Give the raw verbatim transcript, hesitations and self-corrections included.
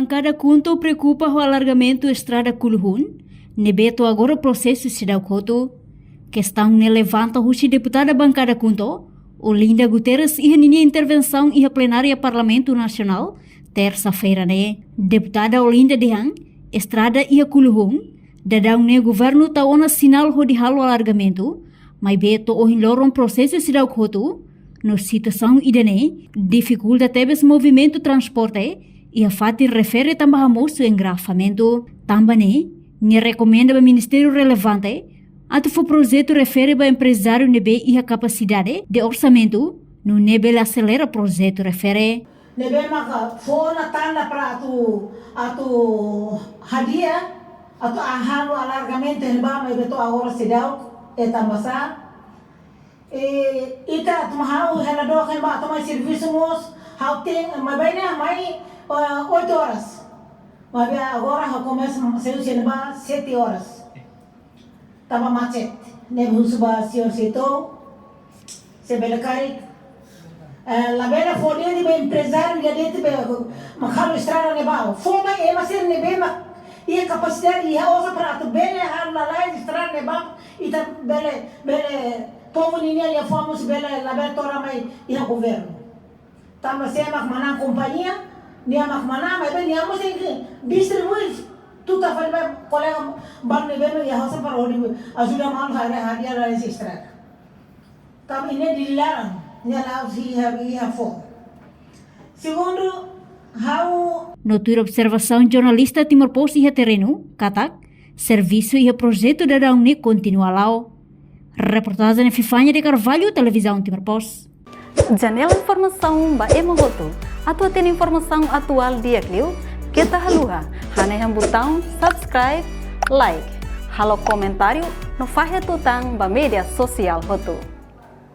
Bankada KHUNTO preokupa ho alargamentu estrada Kuluhun, ne'ebé to'o agora prosesu seidauk hotu. Kestaun ne'e levanta husi deputada Bankada KHUNTO, Olinda Guterres, iha ninia intervensaun iha plenária Parlamentu Nasionál, tersa-feira ne'e. Deputada Olinda dehan, estrada iha Kuluhun, daudaun ne'e governu tau ona sinál hodi halo alargamentu, maibé to'o ohin loron prosesu seidauk hotu, no situasaun ida-ne'e difikulta tebes movimentu transporte iha fatin refere tanba hamosu engarrafamentu. Tanba ne'e, nia rekomenda ba ministériu relevante atu fó projetu refere ba emprezáriu ne'ebé iha kapasidade de orsamentu, nune'e bele aselera projetu refere. Ne'ebé maka fó ona tanda para atu, atu hadi'a, atu halo alargamentu ne'ebá, maibé to'o agora seidauk, e tanbasá. E, ita atu ha'u hela dook ne'ebá atu mai servisu mós, ha'u tenke, maibé ne'e mai, eh, oito horas. Maibé agora ha'u komesa servisu ne'ebá sete horas. Tanba macet, ne'e husu ba señór Seto, se bele karik. Eh, labele fó de'it ba emprezáriu, dehan de'it ba mak halo estrada ne'ebá. Fó mai ema sira ne'ebé mak iha kapasidade, iha osan para atu bele halo lalais estrada ne'ebá, ita bele, bele, povu ninia liafuan mós bele, labele to'o mai iha governu. Tanba sé mak manán kompañia, nia mak manán, maibé nia mós tenke distribui tutan fali ba kolega balu ne'ebé mak iha osan para hodi ajuda malu hare hadi'a lalais estrada. Tanba ida-ne'e dili laran, nia la'ós iha, iha foho. Segundu, ha'u. No tuir observasaun jornalista Timor Post iha terrenu, katak servisu iha projetu daudaun ne'e kontinua la'o. Reportajen Epifania de Carvalho, Televizaun Timor Post. Janela informasaun ba ema hotu. Atu hatene informasaun atuál di'ak liu, keta haluha hanehan butaun subscribe, like, halo komentáriu no fahe tutan ba média sosiál hotu.